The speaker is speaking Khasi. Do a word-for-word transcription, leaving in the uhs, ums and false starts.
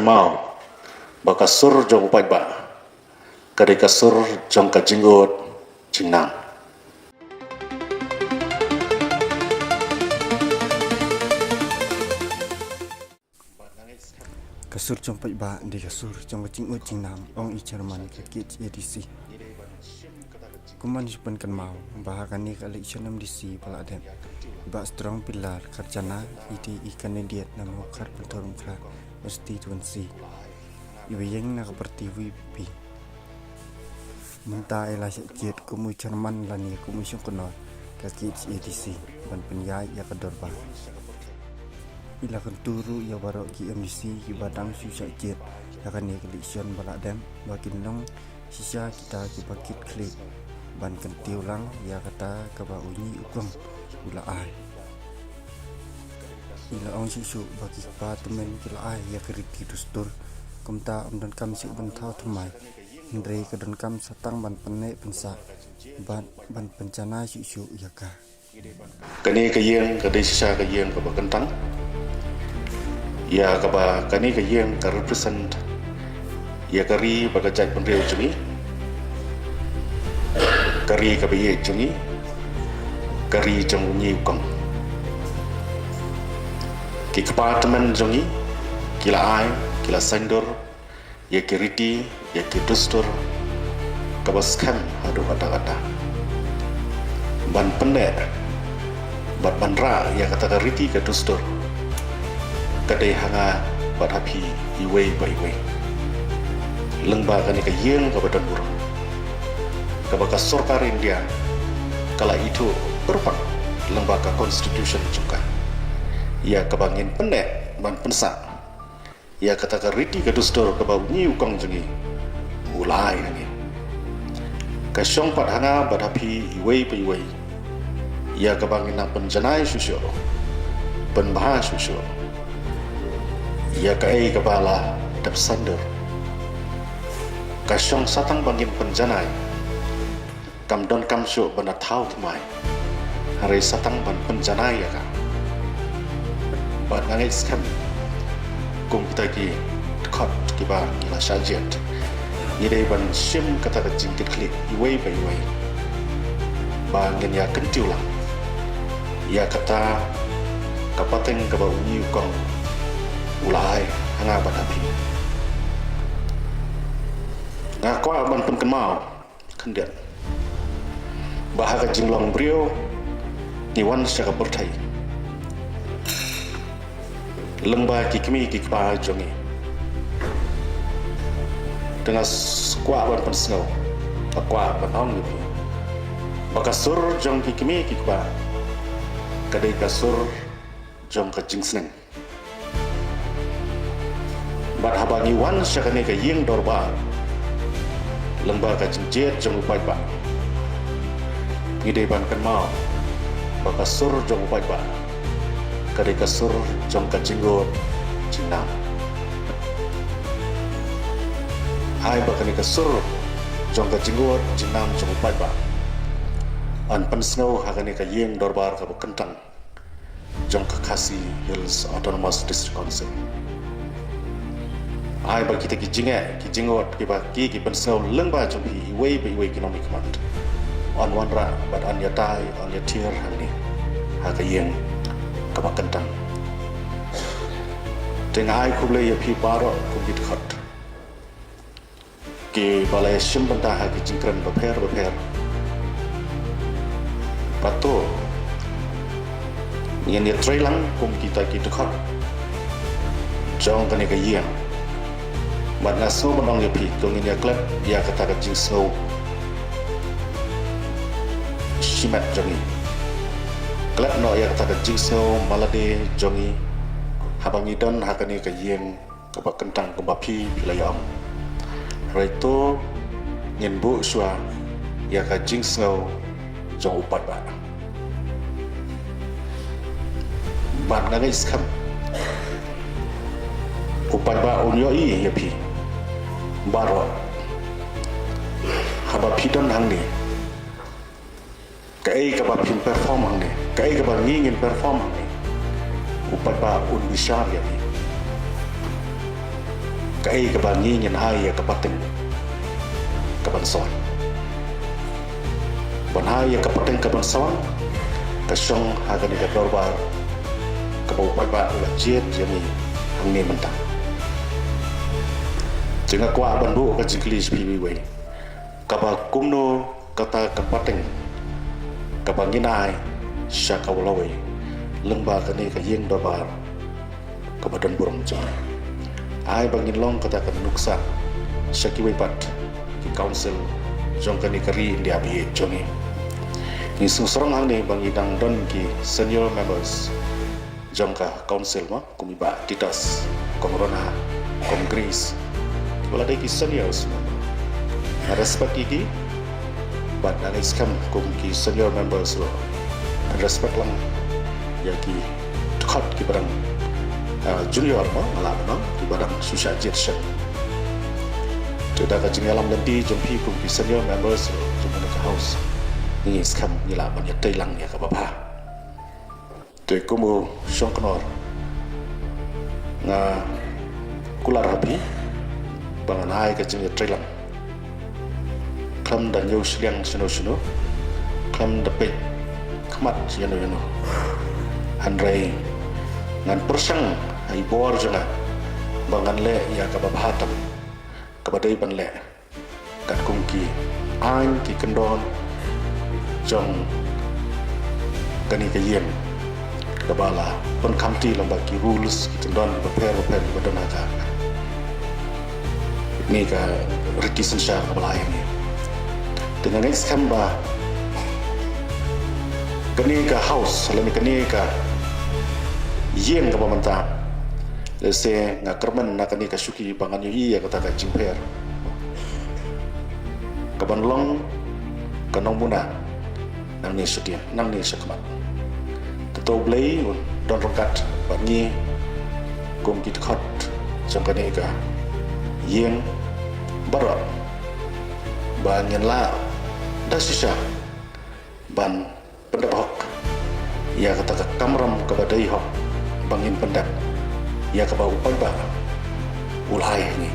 Kynmaw ba ka sur jong u paidbah ka dei ka sur jong ka jingud jingnang. Ka sur jong u paidbah dei ka sur jong ka jingud jingnang, ong i chairman ka K H A D C. Kumno shu pynkynmaw ba ha kane ka election M D C ba la dep, i Bah Strong Pillar Kharjana i dei i candidate na Mawkhar Pynthorumkhrah constituency, iba ïeng na ka party V P P. Mynta i la shah jied kum u chairman lane kum u shongknor ka K H A D C ban pynïaid ïa ka dorbar. I la kyntu ruh ïa baroh ki M D C kiba dang shu shah jied ha kane ka election ba la dep ba kin long shisha kita kiba kit khlieh ban kyntiew lang ïa kata kaba u Nyi u Kong u la ai. I la ong shuh shuh ba ki kpa tymmen ki la ai ïa ka riti dustur, kumta ym donkam shuh ban thaw thymmai, hynrei ka donkam sa tang ban pynneh pynsah bad ban pynjanai shuh shuh ïa ka. Kane ka ïing ka dei shisha ka ïing kaba kyntang, ïa kaba kane ka ïing ka represent ïa ka ri bad ka jaitbynriew jong ngi, ka ri kaba ïeit jong ngi, ka ri jong u Nyi u Kong. Ki kpa tymmen jong ngi ki la ai, ki la saiñdur ïa ki riti, ïa ki dustur kaba skhem haduh katta katta. Ban pynneh bad ban rah ïa kata ka riti ka dustur ka dei ha nga bad ha phi iwei pa iwei. Lyngba kane ka ïing kaba donburom, kaba ka sorkar India ka la ithuh kyrpang lyngba ka constitution jong ka, ïa kaba ngin pynneh ban pynsah ïa kata ka riti ka dustur kaba u Nyi u Kong jong ngi u la ai ha ngi. Ka shong pat ha nga bad ha phi iwei pa iwei ïa kaba ngin nang pynjanai shuh shuh, pynbha shuh shuh ïa kaei kaba la dep saiñdur. Ka shong sa tang ba ngin pynjanai, kam donkam shuh ban da thaw thymmai, hynrei sa tang ban pynjanai ïa ka. Bad nga ngeit skhem kum kita ki dkhot kiba ngi la shah jied, ngi dei ban shim kata ka jingkit khlieh iwei pa iwei ba ngin ïa kyntiew lang ïa kata ka pateng kaba u Nyi u Kong u la ai ha nga bad ha phi. Nga kwah ban pynkynmaw khyndiat ba ha ka jinglong briew ngi wan sha ka pyrthei lyngba ki kmie ki kpa jong ngi. Te nga s-, kwah ban pynsngew, nga kwah ban ong ïa phi ba ka sur jong ki kmie ki kpa ka dei ka sur jong ka jingsneng. Bad haba ngi wan sha kane ka ïing dorbar lyngba ka jingjied jong u paidbah, ngi dei ban kynmaw ba ka sur jong u paidbah ka dei ka sur jong ka jingud jingnam. Ai ba kane ka sur jong ka jingud jingnam jong u paidbah yn pynsngew ha kane ka ïing dorbar kaba kyntang jong ka Khasi Hills Autonomous District Council. Ai ba kita ki jingeh ki jingud kiba ki, ki pynsngew lyngba jong phi iwei pa iwei ki nongmihkhmat yn wanrah bad yn ïatai, yn ïathir hangne ha ka ïing kaba kyntang. Te nga ai khublei ïa phi baroh kum ki dkhot kiba la shim bynta ha ki jingkren bapher bapher. Bad to ngin ïatrei lang kum kita ki dkhot jong kane ka ïing. Bad nga sngew ban ong ïa phi, to ngin ïa klet ïa kata ka jingsngew shimet jong ngi. Klet noh ïa kata ka jingsngew malade jong ngi haba ngi don ha kane ka ïing kaba kyntang kumba phi, phi la ïa ong. Hynrei to ngin buh shuwa ïa ka jingsngew jong u paidbah. Bad nga ngeit skhem u paidbah un ïohi ïa phi baroh haba phi don hangne. Kaei kaba phin perform hangne, kaei kaba ngi ngin perform hangne, u paidbah un bishar ïa ngi. Kaei kaba ngi ngin ai ïa ka pateng kaban sawar. Ban ai ïa ka pateng kaban sawar, ka shong ha kane ka dorbar kaba u paidbah u la jied ïa ngi hangne mynta. Te nga kwah ban buh ka jingkylli sha phi iwei iwei. Kaba kumno kata ka pateng kaba ngin ai sha ka u lawei lyngba kane ka ïing dorbar kaba don burom jong ngi. Ai ba ngin long kata ka nuksa sha kiwei pat ki council jong kane ka ri India ba ïeit jong ngi. Ngi sngewsarong hangne ba ngi dang don ki senior members jong ka council mo, kum i Bah Titus, Kong Rona, Kong Grace. Kiba la dei ki seniors mo. Nga respect ïa ki, bad nga ngeit skhem kum ki senior members ruh, nga respect lang ïa ki dkhot kiba dang, ah, junior mo, nga lah ban ong, kiba dang shu shah jied shen. Te da ka jingïalam lynti jong phi kum ki senior members ruh jong kane ka house, ngi ngeit skhem ngi lah ban ïatrei lang ïa kaba bha. Te kum u Shongknor, nga kular ha phi ba ngan ai ka jingïatreilang khlem da ñiew shiliang shano shano, khlem da peit khmat ïano ïano. Hynrei ngan pyrshang ha i bor jong nga ba ngan leh ïa kaba bha tam, kaba dei ban leh katkum ki aiñ ki kyndon jong kane ka ïing, kaba la pynkhamti lyngba ki rules ki kyndon bapher bapher kiba don ha kane ka riti synshar kaba la ai ïa ngi. Te nga ngeit skhem ba kane ka house lane kane ka ïing kaba mynta, lehse nga kyrmen na kane ka shuki ba ngan ïohi ïa kata ka jingpher kaban long ka nongmuna nangne shadien, nangne shakhmat. Te to U Blei un don ryngkat bad ngi kum ki dkhot jong kane ka ïing baroh, ba ngin lah da shisha ban pyndep hok ïa kata ka kamram kaba dei hok ba ngin pyndep ïa kaba u paidbah u la ai ha ngi.